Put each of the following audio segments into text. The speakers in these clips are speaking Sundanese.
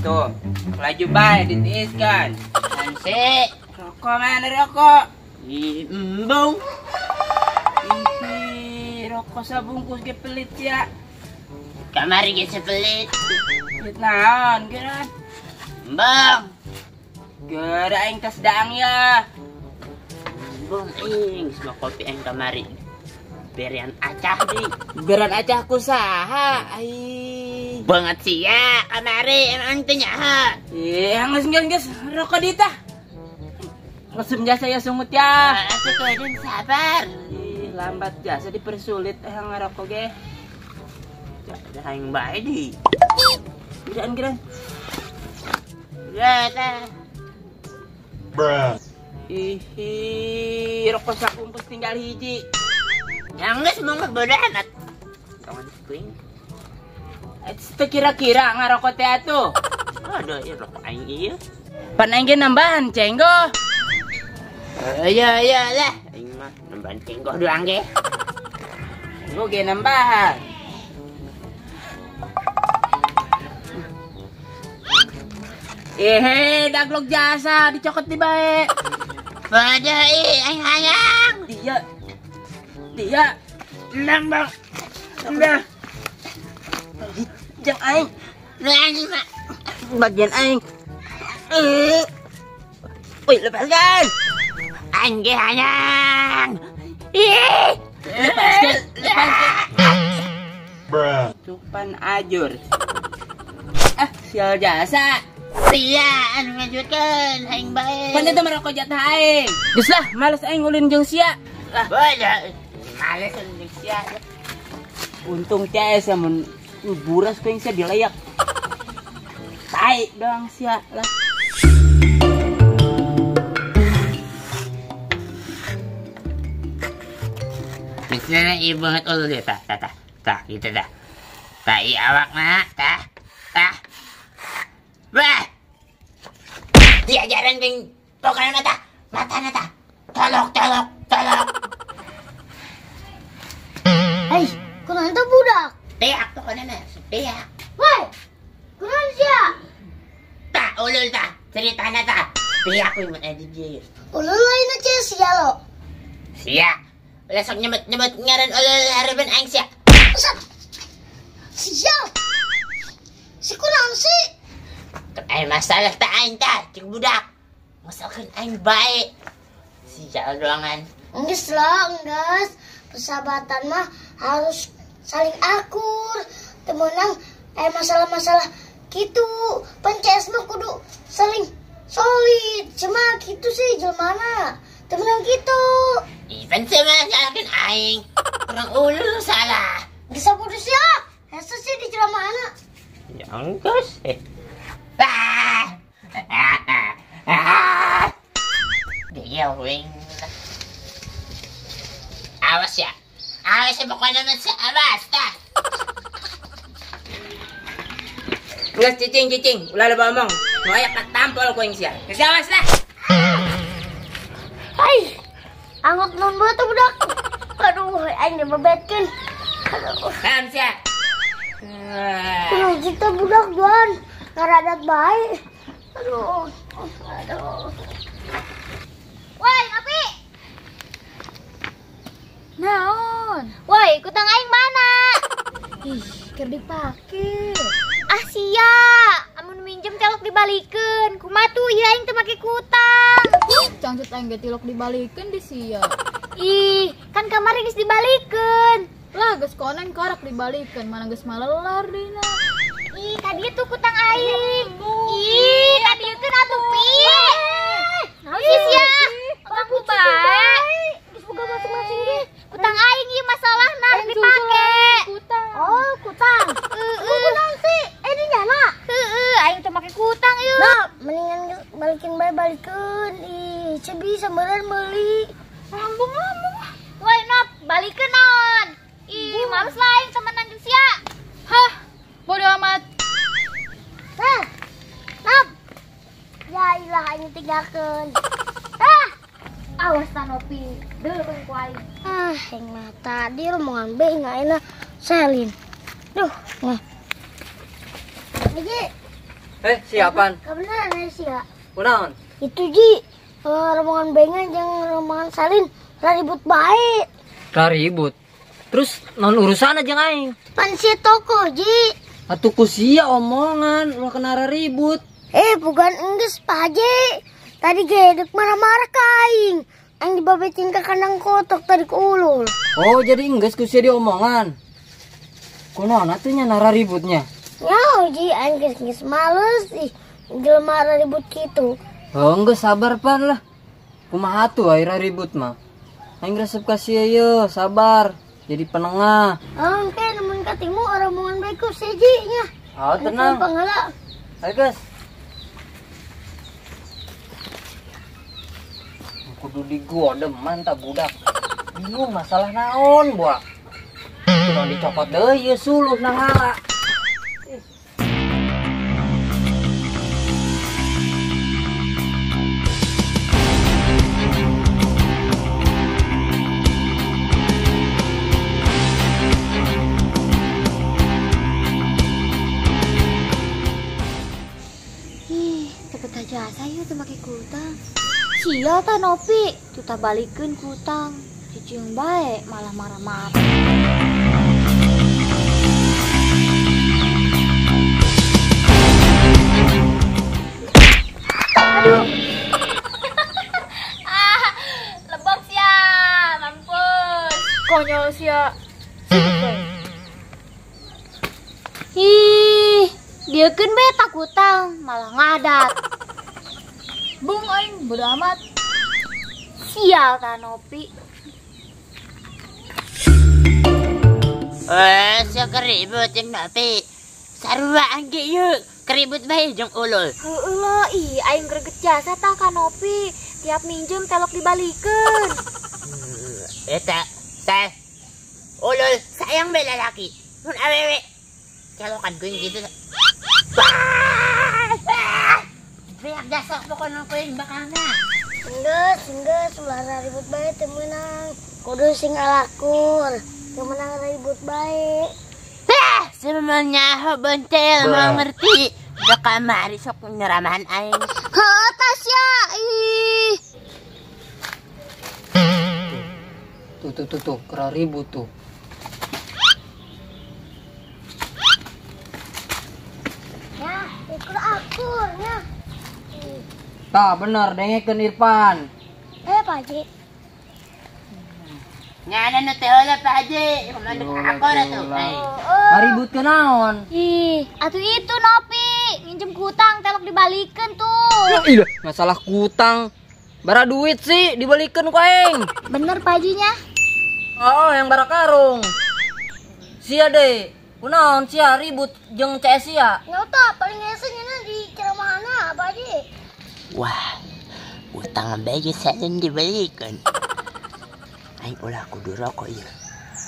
Tuh, laju bae ditiiskan. Nanti rokok mana rokok? Ih, embung. Ih, rokok sabungkus ge pelit ya. Kamari ge sepelit. Pelit naon geura? Embung. Geura aing tas daang ya. Embung aing geus kopi aing kamari. Berian acah di. Berian acah ku saha? Ai. Banget sih ya, kamari emang teh nyaha. Ih, geus geus geus rokok ditah. Resem jasa ya sungut ya. Atuh tuh sabar. Ih, lambat jasa dipersulit ngarokok ge. Jasa aing bae di. Giraan giraan. Ya tah. Bruh. Ih, rokok sabungkus tinggal hiji. Yang geus mung bodo amat. Tangan kuing. Itu kira-kira ngarokok teh atuh. Aduh, ieu rokok aing ieu. Pan aing ge nambahan cenggoh. Iya iya lah, aing mah nambahan cenggoh doang ge. Cenggoh ge nambahan. Eh, daglok jasa dicokot di bae. Bodoh ih, aing hayang. Dia dia nambah nambah jang aing bagian aing. Wih, lepaskan aing ge hayang. Ih, lepaskan lepaskan. Bruh. Cupan ajur. Ah, sial jasa. Sia anu ngajutkeun aing bae. Pan teh merokok jatah aing. Geus lah, males aing ulin jeung sia. Lah, bodoh. Males ulin sia. Untung teh asa mun buras ku sia dilayak. Tai doang sia lah. Misalnya ieu banget ulun dia tah tah tah. Tah kitu tah. Tah ieu awakna tah. Tah. Wah. Diajaran jeung pokona mata. Matana tah. Tolok tolok tolok. Hei, kunaon teh budak? Teak pokona mah, teak. Woi, kunaon sia? Tah ulul tah, ceritana tah. Teak we mun aya di dieu. Ulul lain aja sia lo. Sia. Ulah sok nyebut-nyebut ngaran ulul hareupeun aing sia. Sia. Si kunaon sih? Aya masalah tah aing tah, jeung budak. Masalahkeun aing bae. Sia doangan. Enggeus lah, enggeus. Persahabatan mah harus saling akur. Temenang masalah-masalah gitu. Pences mah kudu saling solid. Cuma gitu sih jelmana. Temenang gitu. Even sih mah salahkan aing. Kurang ulul salah. Bisa putus ya. Hese sih di ceramahna. Ya enggeus. Ah. Ah. Ah. Dia wing. Awas ya. Awas ya pokoknya masih awas tah. Geus cicing cicing, ulah loba omong. Nu aya katampol ku aing sia. Geus awas lah. Hai. Anggot nun bae tuh budak. Aduh, aing dibebetkeun. Aduh. Naon sia? Kunaon kita budak duan ngaradat bae. Aduh. Aduh. Woi, Ngapi. Naon? Woi, kutang aing mana? Ih, keur dipake. Ah sia, amun minjem telok dibalikeun. Kumaha tuh ieu aing teu make kutang. Cangcut aing ge tilok dibalikeun di sia. Ih, kan kamari geus dibalikeun. Lah geus konen karak dibalikeun, mana geus malelar dina. Ih, kadieu tuh kutang aing. Ih, kadieukeun atuh pi. Naon sih sia? Aku bae. Geus boga masing-masing ge. Kutang aing ieu masalahna dipake. Kutang. Oh, kutang. Heeh. Kutang sih. Eh di nyana. Heeh, aing teu make kutang ieu. Nah, mendingan balikin bae balikeun. Ih, cebi sameureun meuli. Lambung-lambung. Woi, Nop, balikeun naon? Ih, males lah aing temenan jeung sia. Hah, bodo amat. Nah, Nop. Ya ilah aing tinggalkeun. Ah, awas ta Nopi, deuleukeun ku aing. Ah. Yang mah tadi rombongan B nggak enak Selin. Duh, nih. Ji. Siapan? Kebenaran sih ya. Kunaon? Itu Ji, rombongan B-nya jeung rombongan Selin ribut baik. Ribut. Terus non urusan aja aing. Pan si toko Ji. Atuh ku sia omongan ulah kena ribut. Bukan enggeus Pak Haji. Tadi ge marah-marah ka aing. Aing dibabetin ke kandang kotok tadi ku ulul. Oh, jadi enggeus ku sia diomongan. Kunaon atuh nya nara ributnya? Nyaho Ji, aing geus males ih jelema ribut kitu. Oh, enggeus sabar pan lah. Kumaha atuh akhirnya ribut mah. Aing resep ka sia ye, sabar. Jadi penengah. Oh, engke nemun katimu rombongan bae ku si Ji nya. Oh, tenang. Ayo, guys. Kudu digodem mantap budak. Bingung masalah naon buah. Kudu dicopot deui ieu suluh nang hala. Ih, tepet aja asa ieu teu make kutang. Sia ta Nopi, tuh balikeun kutang. Cicing bae malah marah-marah. Aduh. Lebok sia, mampus. Konyol sia. Ih, dieukeun bae takutang, malah ngadat. Bung aing bodo amat. Sial ta Nopi. Sia keribut jeung Nopi. Sarua angge yeuh, keribut bae jeung ulul. Heueuh lo, ih aing greget jasa tah ka Nopi. Tiap minjem telok dibalikeun. Eta, teh. Ulul sayang bae lalaki. Mun awewe calokan kuing gitu. Beak dasar pokoknya kuing bakalna. Enggeus, ulah ribut bae teu meunang. Kudu sing alakur, teu meunang ribut bae. Heh, semuanya nyaho bontel mau ngerti. Dek kamari sok nyeramahan aing. Heuh tah sia, ih. Tuh, kera ribut tuh. Ya, ikut akurnya. Tah bener dengekeun Irfan. Pak Haji. Nyana nu teh heula Pak Haji, kumaha akur atuh. Ribut ke naon? Ih, atuh itu Nopi, nginjem kutang telok dibalikeun tuh. Ya ilah, masalah kutang. Bara duit sih dibalikeun ku aing. Bener Pak Haji nya? Oh, yang bara karung. Sia deh. Kunaon sia ribut jeung CS sia? Nya tah paling hese nya di ceramahna Pak Haji. Wah, utang bae geus salin dibelikeun. Aing ulah kudu rokok ieu.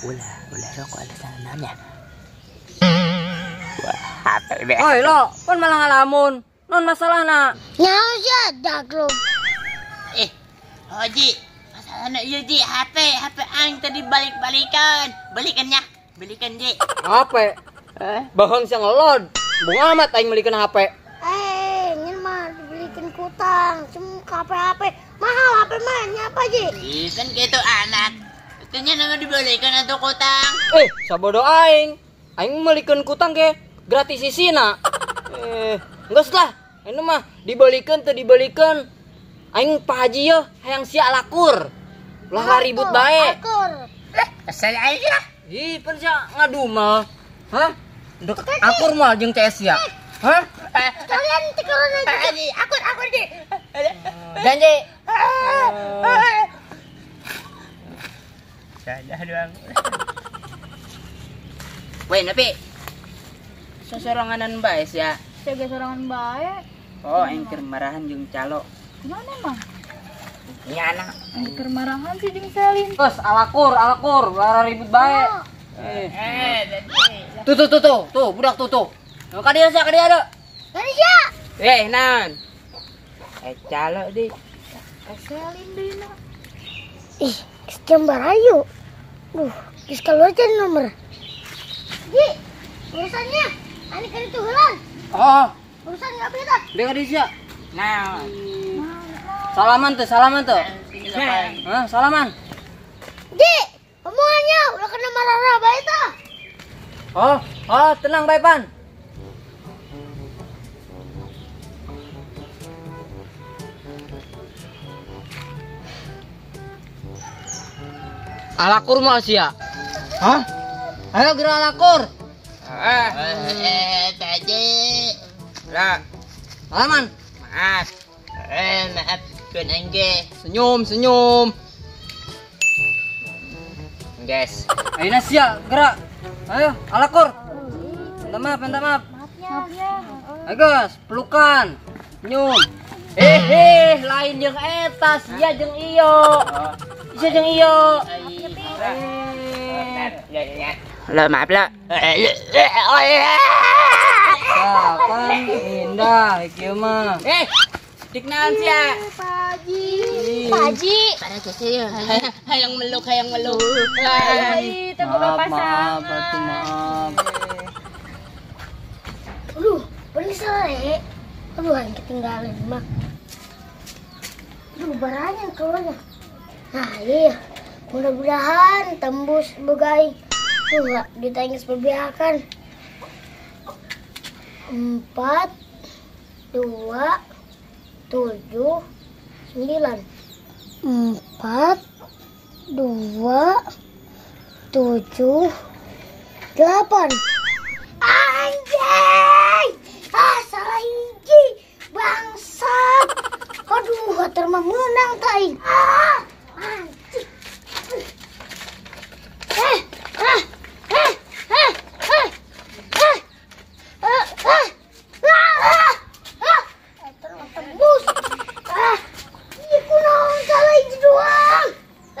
Ulah rokok alasan naonnya. Wah, HP be. Oi lo, pan malah ngalamun. Non masalahna? Nyaho sia daglong. Haji, masalahna ieu Ji, HP aing tadi balik-balikan. Belikan nya, belikan Ji. HP. Bohong sia ngelod. Bung amat aing melikeun HP. Nyen mah dibelikin kutang, cuma HP mahal HP mah nya apa Ji? Ih, kan gitu anak. Itunya nama dibelikan atau kutang. Sabodo aing. Aing melikeun kutang ge gratis isina. Enggeus lah. Ini mah dibelikan teu dibelikan. Aing Pak Haji yeuh hayang sia lakur. Ulah ribut bae. Akur. Kesel aing lah. Ih, pan sia ngadumel. Hah? Dek akur mah jeung CS sia. Hah? Kalian tekuran aja. Pak Haji, akur Ji. Janji. Salah doang. Weh, Nopi. Sosoronganan bae sia. Sia ge sorangan bae. Oh, aing keur marahan jeung calo. Kumaha emang? Nyana. Aing keur marahan sih jeung Selin. Terus alakur, ulah ribut bae. Tuh, budak tuh. Ka dieu sia, ka dieu deui. Ka dieu sia. Naon? Calo di. Selin deui na. Ih, jam barayu. Duh, geus keluar jadi nomor. Ji, urusannya ani kan itu heula. Oh, urusan enggak beda. Dek di sia. Nah. Salaman tuh, salaman tuh. Hah, salaman. Ji, omongannya udah kena marah-marah bae tah. Oh, oh, tenang bae Pan. Alakur mah sia. Hah? Ayo gerak alakur. Tadi. Lah. Salaman. Maaf. Maaf kun angge. Senyum, senyum. Guys. Ayo sia, gerak. Ayo, alakur. Minta maaf, minta maaf. Maaf ya. Ayo guys, pelukan. Senyum. Eh, lain jeung eta, sia jeung iyo. Sia jeung iyo. Lah maaf lah. Kapan indah ieu mah. Dik naon sia? Pak Haji. Pak Haji. Para geseh hayang meluk, hayang meluk. Ih, teu boga pasangan. Maaf, maaf. Aduh, bener sore. Aduh, yang ketinggalan mah. Aduh, barangnya keluarnya. Nah, iya. Mudah-mudahan tembus boga aing. Tuh, gak ditanya berbiakan. 4 2 7 9. 4 2 7 8. Anjay! Ah, salah hiji. Bangsat. Aduh, hatur mah menang tai. Ah, anjing. Tembus. Ah, ieu kunaon salah hiji doang.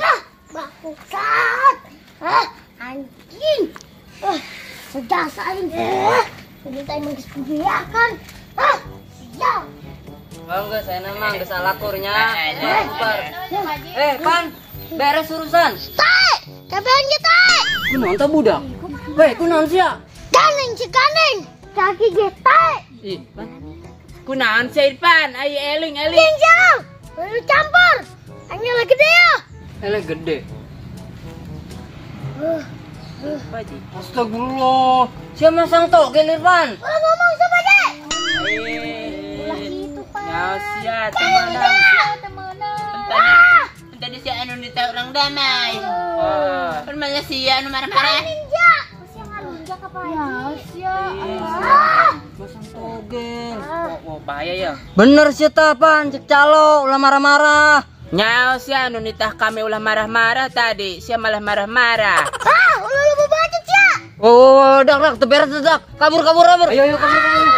Ah, bangsat. Ah, anjing. Ah, sudah saing. Sudah tadi mangis biakan. Ah, sial. Oh, enggak, saya memang geus alakurnya. Pan, beres urusan. Tai, kabehan ge tai. Kunaon teh budak? Weh, kunaon sia? Ganeng si ganeng. Kaki ge tai. Ih, Pan. Kunaon sia Irfan? Ayo eling eling. Ginjal, baru campur. Aing lagi gede ya. Eleh gede. Astagfirullah. Sia masang togel Irfan. Ulah ngomong sama je. Ulah kitu, Pak. Ya sia temenan. Temenan. Tadi sia anu dita orang damai. Kan malah sia anu marah-marah. Ninja. Sia ngalunjak apa Haji? Sia. Masang togel. Wah, bahaya ya. Bener sih ta Pan, cek calo ulah marah-marah. Nyao sia anu nitah kami ulah marah-marah tadi, sia malah marah-marah. Ah, ulah lu bacot sia. Oh, dak dak teu beres dak. Kabur kabur kabur. Ayo ayo kabur kabur.